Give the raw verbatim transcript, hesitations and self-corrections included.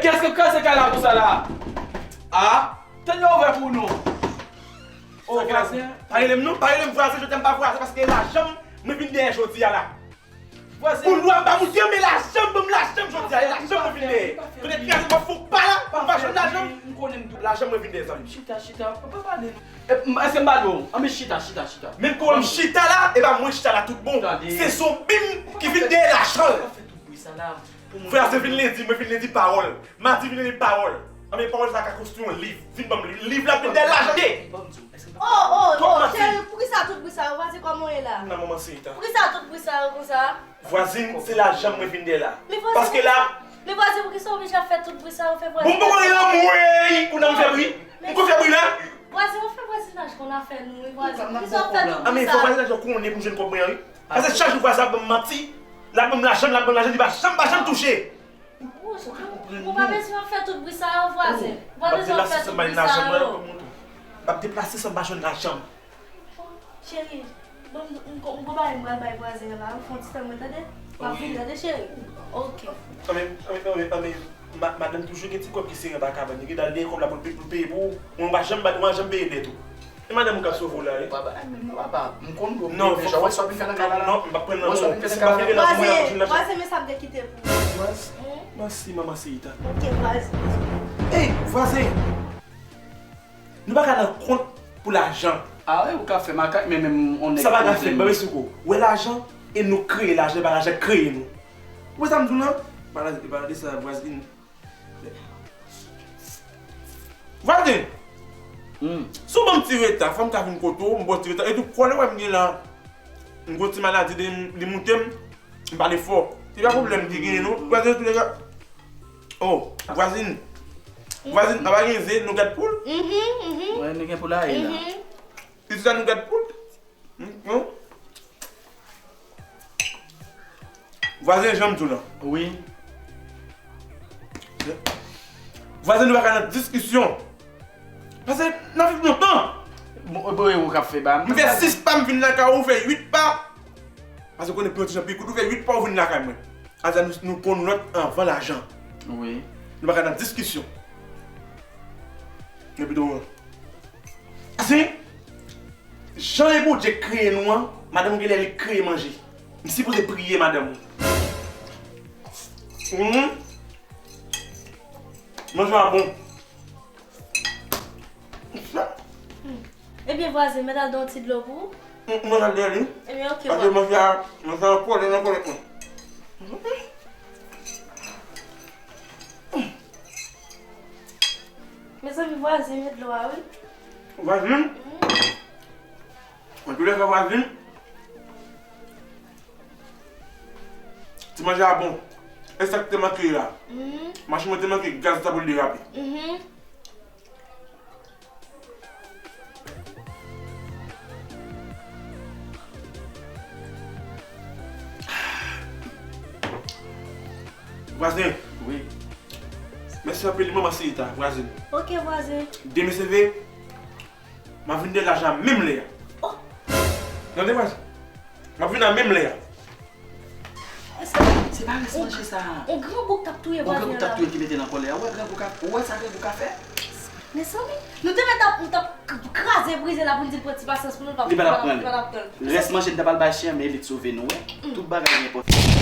Kiyès k ap kraze kay la konsa la? A, tèt la ouvè pou nou. O, vwazen. Pa rele m non, pa rele m vwazen, jodi a m pa vwazen paske lajan m mwen vin dèyè jodi a la. Vwazen. Pou lwa m pa moute, men lajan m, ban m lajan m jodi a, e lajan m mwen vin dèyè. Kote kraze m ap fè w pa la, m pa jwenn lajan m. Lajan m mwen vin dèyè, zanmi. Chita, chita, pa pale non. E, m, èske m pa dwe w? Anben chita, chita, chita. Menm kou m chita la, e pa mwen chita la tout bon. Se zonbi m ki vin dèyè lajan l. Pa fè tout bri sa la. Vwazen vin lendi, mwen vin lendi pawòl. Madi vin lendi pawòl. Anben pawòl sa ka konstwi yon liv. Vin ban m liv. Liv la vin dèyè lajan de. Oh, oh, oh, cheri, poukisa tout bri sa yo? Vwazen, kòman w ye la? Nan manman se eta. Poukisa tout bri sa yo konsa? Vwazin, se lajan mwen vin dèyè la. Paske la. Men vwazen, poukisa w oblije ap fè tout bri sa yo, fè vwazen? Bon, bon, bon, anmwey, ou nan m fè bri? M ko fè bri la? Vwazen, ou fè vwazinaj konn afè nou, wi, vwazen. Poukisa w ap fè tout bri sa yo? Anben, fò vwazinaj yo konnen pou m jwenn kòb mwen an, wi. Paske chak jou vwazen ap ban m manti, l ap ban m lajan, l ap ban m lajan, li pa janm, pa janm touche. Ou pa bezwen ap fè tout bri sa yo, vwazen. Vwazen, sa w ap fè tout bri sa yo. M ap deplase san m pa jwenn lajan m. Cheri, bon, m, m, m gon bagay m pral bay vwazen an la, wi, fè yon ti tan mwen, tande? M ap vini, tande, cheri? Ok. Anben, anben, anben, anben, ma-, madanm toujou gen ti kòb ki sere anba kabann, li gentan al dèyè kòb la pou l pe-, pou l peye pou ou. Mwen, ou pa janm ba-, ou pa janm peye dèt ou. E madanm ou k ap sove w la, wi. Papa, eh, men papa, m konn dlo m deja. Wè sa w vin fè nan kay la la? Non, m p ap pran nan men w. Vwazen, vwazen, men sa m te kite pou ou. Mèsi, manman Seyita. Ok, vwazen. Ey, vwazen! Nou pa ka nan kont pou lajan. A wi, ou ka fè makak, men menm on nèg. Sa pa ka fèt, ban m esplike w. Ou wè lajan, e nou kreye lajan, e pa lajan k kreye nou. Ou wè sa m di w lan? Pale, pale de sa, vwazin. Vwazen! Hmm. Si w ban m ti reta, fò m ka vin kote w, m ba w ti reta. Epi kòlè w wè m gen la, m gon ti maladi de, li moute m, m pale fò. Se pa pwoblèm ki genyen non. Vwazen, tou lè ka. Oh, vwazin. Vwazin, apa gen ze, nou gad poul? Mhm, mhm. Wè, nou gen poulaye la. Mhm. Isit la nou gad poul? Hmm, hmm. Vwazen, jan m di w lan. Wi. Vwazen, nou pa ka nan diskisyon. Paske n ap viv lontan. Bon, e, bon, e ou k ap fè ba m. M fè sis pa, m vin lakay ou, ou fè uit pa. Paske w konnen pou yon ti jan pi kout, ou fè uit pa, ou vin lakay mwen. Sa vle di nou, nou konn lòt anvan lajan. Wi. Nou pa ka nan diskisyon. Nou pito. Paske jan e Bondye kreye nou an, madanm ou genlè li kreye manje. M sipoze priye madanm ou. Mhm. Manje a bon. Ebyen, vwazen, mèt al dèyè yon ti dlo pou ou. M, mwen al dèyè li. Ebyen, ok, paske manje a, manje a kole nan kole mwen. Mezanmi, vwazen, met dlo a, wi. Vwazen? Mhm. Antoulèka, vwazen. Ti manje a bon. E sa k te manke la. Mhm. Machin mwen te manke gaz la pou l derape. Mhm. Vwazen. Wi. Mèsi anpil, manman Seyita, vwazen. Ok, vwazen. Demen se vre, m ap vin dèyè lajan menm lè a. Oh. Tande, vwazen. M ap vin a menm lè a. Se pa rès manje sa. On granbouk t ap touye vwazen an la. On granbouk t ap touye l ki mete l an kòlè a. Ou wè granbouk a, ou wè sa granbouk a fè? Mezanmi, nou te mèt ap, nou t ap k-, kraze brize la pou n di l pran ti pasyans pou nou, li pa t ap pran l. Rès manje n t ap al bay chen an, men li t sove nou, wi. Tout bagay gen enpòtans.